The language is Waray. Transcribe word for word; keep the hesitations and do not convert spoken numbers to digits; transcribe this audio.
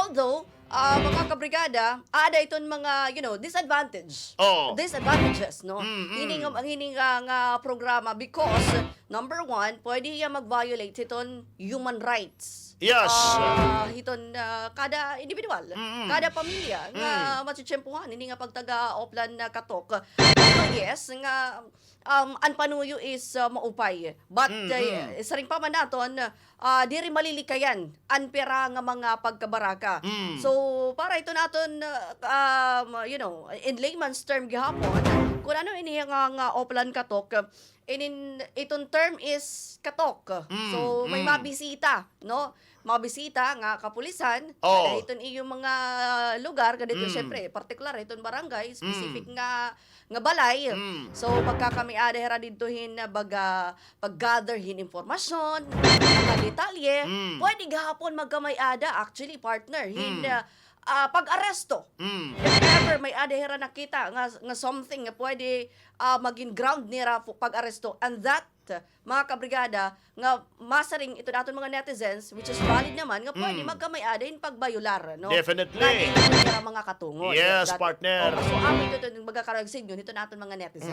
Although, ah, mga kabrigada, ada iton mga, you know, disadvantage. Oo. Disadvantages, no? Mm, mm. Hini nga, hini nga, nga programa because, number one, pwede iya mag-violate hiton human rights. Yes. Ah, hiton, ah, kada individual, Mm, mm. kada pamilya nga Mm. matitiyempohan, hini nga pagtaga-oplan na katok. So, yes, nga, um, an panuyo is, ah, maupay. But, Mm, ah, mm. siring pa man naton, ah, diri malilikayan an pira nga mga pagkabaraka. Mm. So, para ito naton, ah, um, you know, in layman's term gihapon, kung ano ini nga, nga oplan katok, inin, iton term is katok. Mm, So, may mm. mabisita, no? Mabisita nga kapulisan, Oo. kada iton iyong mga lugar, kada iton, Mm. syempre, partikular, iton barangay, specific Mm. nga, nga balay. Mm. So, magkakamay-ada hira didto hin, ah, baga, pag-gather hin impormasyon, mga detalye, Mm. pwede gahapon magkamay-ada, actually, partner, hin, Mm. ah, ah, pag-aresto. Mm. If ever may-ada hira nakita nga, nga something nga pwede, ah, maging ground nira fu-, pag-aresto. And that, mga kabrigada, nga masiring iton aton mga netizens, which is valid naman, nga pwede Mm. magkamay-ada hin pagbayular, no? Definitely. Nga dili nira mga katungod. Yes, That, partner. oh, so, amo ito, ito, magkakaroon signal, ito na aton mga netizens.